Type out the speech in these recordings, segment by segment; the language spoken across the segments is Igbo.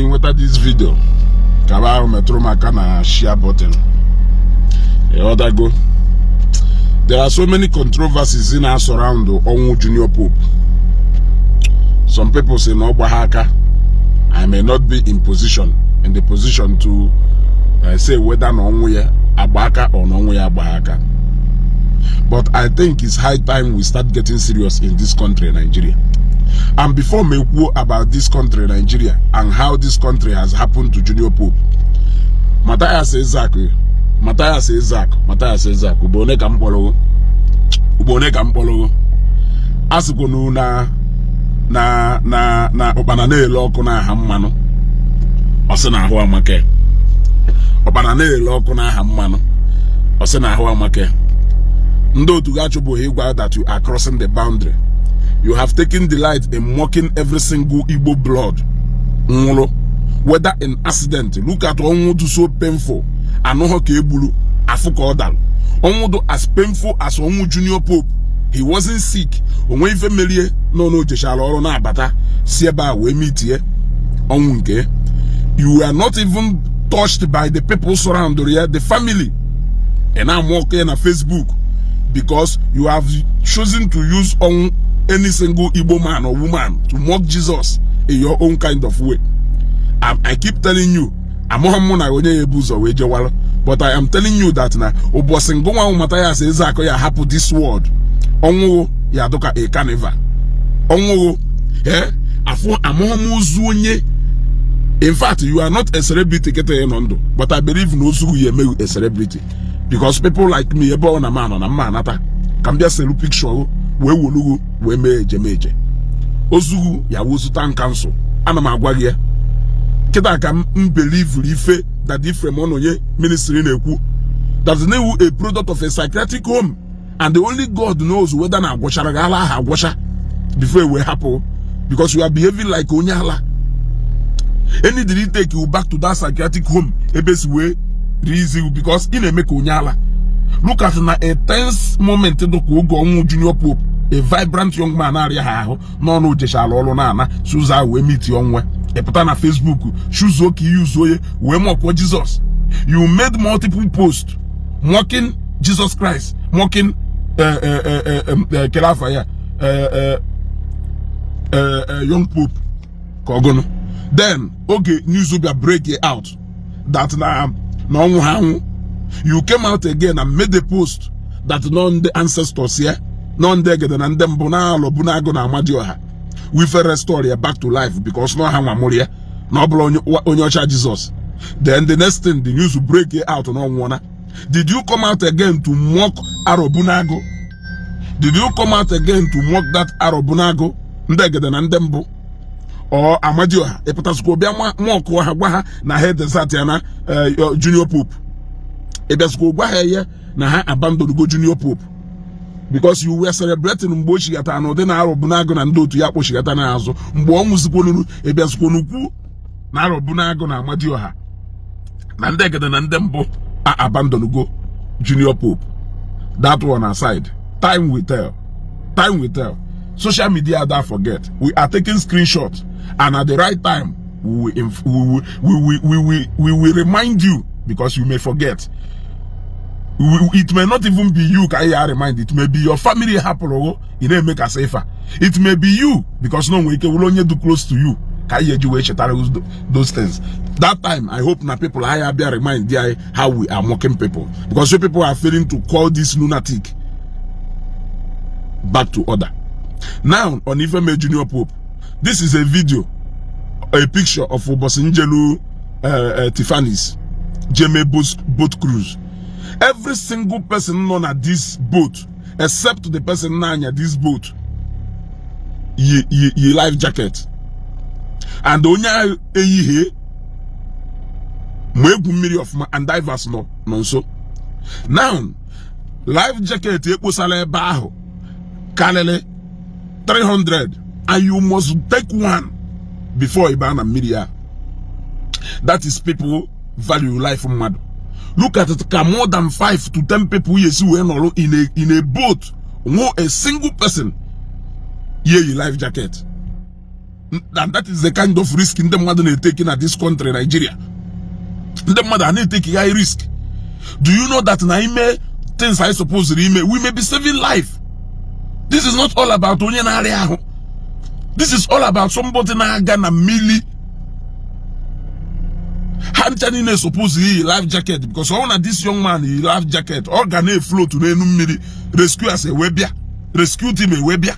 ị nweta this video, kaba ahụ metụrụ m aka na share button. Ịghọtago? There are so many controversies na surround ọnwụ Junior Pope. Some people say na ọ gba ha aka. I may not be in the position to say whether na ọnwụ ya agba aka or na ọnwụ ya agba aka, but I think it's high time we start getting serious in this country, Nigeria. And before me kwuo about this country, Nigeria, and how this country has happened to Junior Pope, Matthias Ezeaku, Matthias Ezeaku, Matthias Ezeaku, ugbo one ka m kpọrọ, ugbo one ka m kpọrọ? A sịkwanu na ụkpana na-ele ọkụ n'aha mmanụ, ọ sị na ahụ amaka. Ụkpana na-ele ọkụ n'aha mmanụ, ọ sị na ahụ amaka. Ndị otu gị achụbụghị ịgwa that you are crossing the boundary. You have taken delight in mocking every single Igbo blood nwụrụ, whether in accident. Look at ọnwụ dị so painful, anụghọ ka egburu afụ ka ọ dara. Ọnwụ dị as painful as ọnwụ Junior Pope. He wasn't sick. Onwe ife merie nọ na ojechara ọrụ na-abata si ebe a wee mitie ọnwụ nke. You are not even touched by the people surrounding ya, the family. Ị na-amụ ọkụ ya na Facebook because you have chosen to use ọnwụ any single Igbo man or woman to mock Jesus in your own kind of way. I keep telling you, amụghị mụ na onye ya ebu ụzọ wee jewara, but I am telling you that na ụbọchị ngụnwa Mathias Ezeaku ya hapụ this world, ọnwụ ya dụka a carnival. Ọnwụ eh afụ amụghị m ozu onye. In fact, you are not a celebrity kịta ị nọ ndụ, but I believe na ozu ya emeghị a celebrity, because people like me, ebe ọ na m anọ na mma anata ka m bịa selu picture wee wolugu wee mee ejemeje ozughu ya wozu town council. Ana m agwa gị ya kịta ka m believe ife that Ephraim Ononye ministry na-ekwu that na-ewu a product of a psychiatric home, and the only God knows whether na agwọchara gị ala ahụ agwọcha before wee hapụ, because you are behaving like onye ala. Any did take you back to that psychiatric home ebe si wee raise you, because ị na-eme ka onye ala. Look at na a tense moment dị ka oge ọnwụ Junior Pope, a vibrant young man na-arịa ha ahụ n'ọnụ ojechala ọrụ na-ana si ụzọ ahụ wee miti ọnwa. Ịpụta na Facebook shuzuo ka ihe uzuo ya wee mọkụọ Jesus. You made multiple posts mocking Jesus Christ, mocking kele afa ya, young Pope ka ọgụnụ. Then oge news bịa break it out that na ọnwụ ha anwụ, you came out again and made a post that nọ ndị ancestors ya, nọ ndị egede na ndị mbụ na-alọbu na-agụ na Amadioha wife restore ya back to life, because na ha nwa mụrụ ya na ọ bụrụ onye ọcha Jesus. Then the next thing, the news break it out na ọnwụọna. Did you come out again to mock Arọbunagụ? Did you come out again to mock that Arọbunagụ, ndị egede na ndị mbụ or Amadioha? Ịpụtasịkwa bịa mọkụọ ha, gwa ha na ha desert ya na Junior Pope. Ịbịasịkwa gwa ha ihe na ha abandon go Junior Pope, because you were celebrating mgbe o chigata na ụdị na Arọbunagụ na ndị otu ya kpọchigata n'azụ. Mgbe ọ nwụzikwonuru, ịbịasịkwa kwu na Arọbunagụ na Amadioha na ndị egede na ndị mbụ a abandon go Junior Pope. That one aside, time will tell, time will tell. Social media don't forget. We are taking screenshots, and at the right time we will remind you, because you may forget. It may not even be you ka ya remind. It may be your family hapụrụ ị na-eme ka safer. It may be you, because no nwere ike wụrụ onye dị close to you ka anyị eji wee chetara those things. That time, I hope na people anyị abịa remind anyị how we are mocking people, because you people are failing to call this lunatic back to order. Now, on Ifeme Junior Pope, this is a video, a picture of ụbọchị njelu Tiffany's jeme boat cruise. Every single person nọ na this boat, except the person na-anya this boat, yi life jacket, and onye ahụ eyighie ma egwu mmiri ọfụma, and divers nọ nso. Now, life jacket ekposala ebe ahụ karịrị 300, and you must take one before ị baa na mmiri ya. That is people value life mmadụ. Look at it, ka more than 5 to 10 people yesi wee nọrọ in a boat, nwo a single person yeyi life jacket. And that is the kind of risk ndị mmadụ na-eteki na this country, Nigeria. Ndị mmadụ a na-eteki high risk. Do you know that na ime things I suppose ime, we may be saving life? This is not all about onye na-arịa ahụ. This is all about somebody na-aga na mmiri. Ha ncha niile suppose iyi life jacket, because ọ na this young man yi life jacket, ọ ga na-efloat n'elu mmiri, rescuers ewe bịa, rescue team ewe bịa.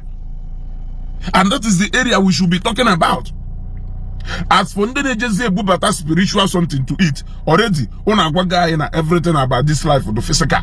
And that is the area we should be talking about. As for ndị na-ejezi ebubata spiritual something to it, already unu agwago anyị na everything about this life, the physical.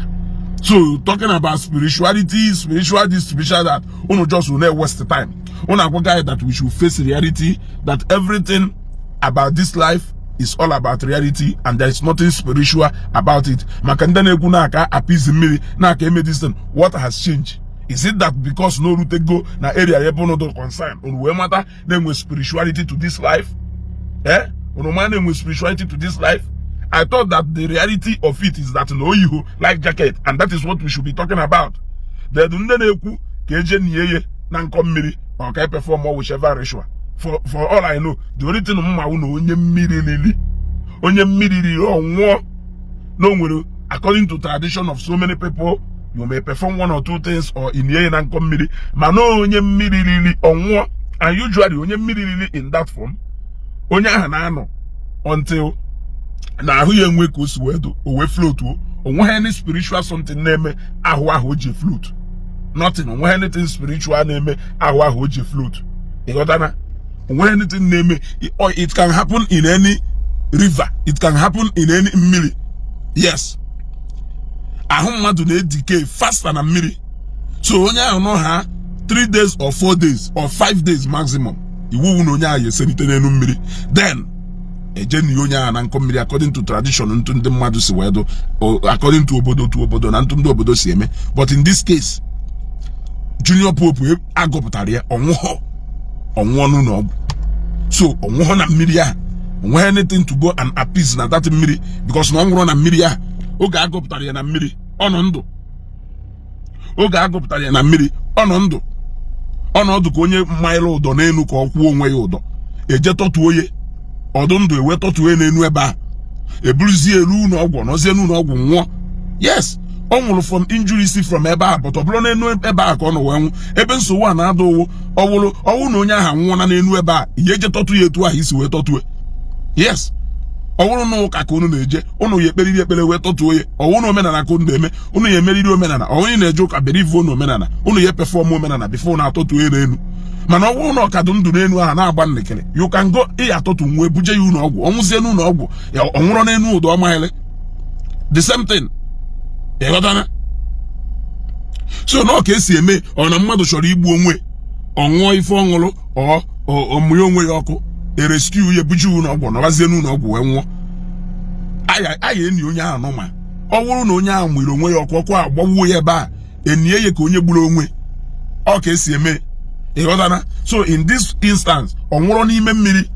So talking about spirituality, spiritual this, spiritual that, unu just will waste time. Unu agwago anyị that we should face reality, that everything about this life is all about reality and there is nothing spiritual about it. Maka ndị na-ekwu na-aka appease mmiri, na-aka eme this thing, what has changed? Is it that because no rutego na area ebe unu dị concern, unu wee mata na-enwe spirituality to this life? Eh, unu ma na-enwe spirituality to this life? I thought that the reality of it is that no oyiho life jacket, and that is what we should be talking about. Then ndị na-ekwu ka eje nie ye na nkọ mmiri, ọ ka perform or whichever ritual, for all I know, the only thing mma wụ na onye mmiri riri, onye mmiri riri, ọ nwụọ. Na o nwere, according to tradition of so many people, you may perform one or two things or inie ya na nkọ mmiri, mana onye mmiri riri, ọ nwụọ. And usually onye mmiri riri in that form, onye ahụ na-anọ until na ahụ ya enwe ka o si wee do, o wee float. Onweghị any spiritual something na-eme ahụ ahụ o ji float, nothing. Onweghị anything spiritual na-eme ahụ ahụ o ji float. Ịghọtana? Onweghị anything na-eme. It can happen in any river, it can happen in any mmiri. Yes, ahụ mmadụ na-edecay faster na mmiri. So onye ahụ nọ ha 3 days or 4 days or 5 days maximum, iwu na onye ahụ eselite n'elu mmiri, then eje na onye ahụ na nkọ mmiri, according to tradition ntụ ndị mmadụ si wee do, according to obodo to obodo na ntụ ndị obodo si eme. But in this case, Junior Pope agụpụtara ya, ọnwụghọ, ọnwụọ n'ụlọ ọgwụ. So ọnwụghọ na mmiri ahụ, onweghị anything to go and appease na that mmiri, because na ọ nwụrụ na mmiri ahụ. Oge agụpụtara ya na mmiri, ọ nọ ndụ. Oge agụpụtara ya na mmiri, ọ nọ ndụ. Ọnọdụ ka onye mmaịlụ ụdọ n'elu ka ọ kwụọ onwe ya ụdọ, eje tọtuo ya, ọdụ ndụ, ewe tọtuo ya n'elu ebe ahụ, eburuzie elu ụlọ ọgwụ, nọzie n'ụlọ ọgwụ nwụọ. Yes, ọ nwụrụ from injury si from ebe ahụ, but ọ bụrụ n'elu ebe ahụ ka ọ nọ wee nwụ. Ebe nsogbu a na-ada ụwụ, ọwụrụ ọwụ na onye ahụ nwụọ na n'elu ebe a, ihe eje tọtụ ya etu ahụ isi wee tọtue. Yes, ọ bụrụ na ụka ka unu na-eje, unu ya ekperiri ekpere wee tọtuo ya. Ọwụ na omenala ka unu na-eme, unu ya emeriri omenala. Ọ onye na-eje ụka believe na omenala, unu ya perform omenala before unu atọtuo ya n'elu. Mana ọ bụrụ na ọkadụ ndụ n'elu ahụ na-agba nnekere, you can go ị atọtụ nwa, ebuje ya ụlọ ọgwụ, ọnwụzie n'ụlọ ọgwụ, ọ nwụrọ n'elu ụdọ ọmaghịlị, the same thing. Ịghọtana? So na ọ ka esi eme, ọ na mmadụ chọrọ igbu onwe, ọ ṅụọ ife ọṅụrụ, ọ ọmụnye onwe ya ọkụ, erescue ya, ebuje ụlọ ọgwụ, nọbazie n'ụlọ ọgwụ wee nwụọ. Aya enyi onye ahụ nọ, ma ọ bụrụ na onye ahụ nwere onwe ya ọkụ, ọkụ agbawuo ya ebe a, enie ya ka onye gburu onwe. Ọ ka esi eme. Ịghọtana? So in this instance, ọ nwụrụ n'ime mmiri.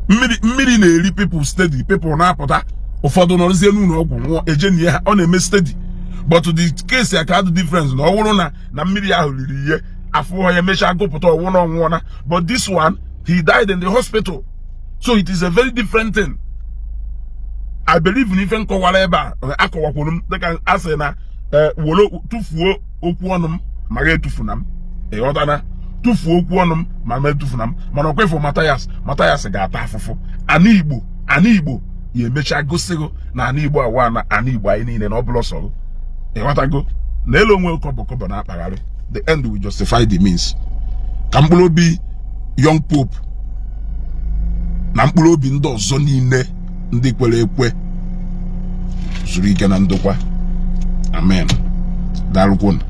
Mmiri, mmiri na-eri people steady. People na-apụta, ụfọdụ nọrọzie n'ụlọ ọgwụ nwụọ, ejenie ha. Ọ na-eme steady, but the case ya ka adụ difference na ọ bụrụ na mmiri ahụ riri ihe afọ ya, emechaa gụpụta, ọnwụ na ọnwụọna. But this one, he died in the hospital, so it is a very different thing. I believe na ife nkọwara ebe a akọwakwuru m dịka a sị na were tụfuo okwu ọnụ m ma ga etufu na m. Ịghọtana? Tụfuo okwu ọnụ m ma ma etufu na m. Mana ọkwa ifo Mathias, Mathias ga-ata afụfụ. Ana Igbo, ana Igbo ya emechaa gosigo na ana Igbo awa na ana Igbo anyị niile na ọ bụla ọsọ. Ịghọtago? Na elu onwe kọbọ kọbọ na-akpagharị. The end will justify the means. Ka mkpụrụ obi Young Pope na mkpụrụ obi ndị ọzọ niile ndị kwere ekwe zuru ike na ndokwa. Amen. Daalụkwunu.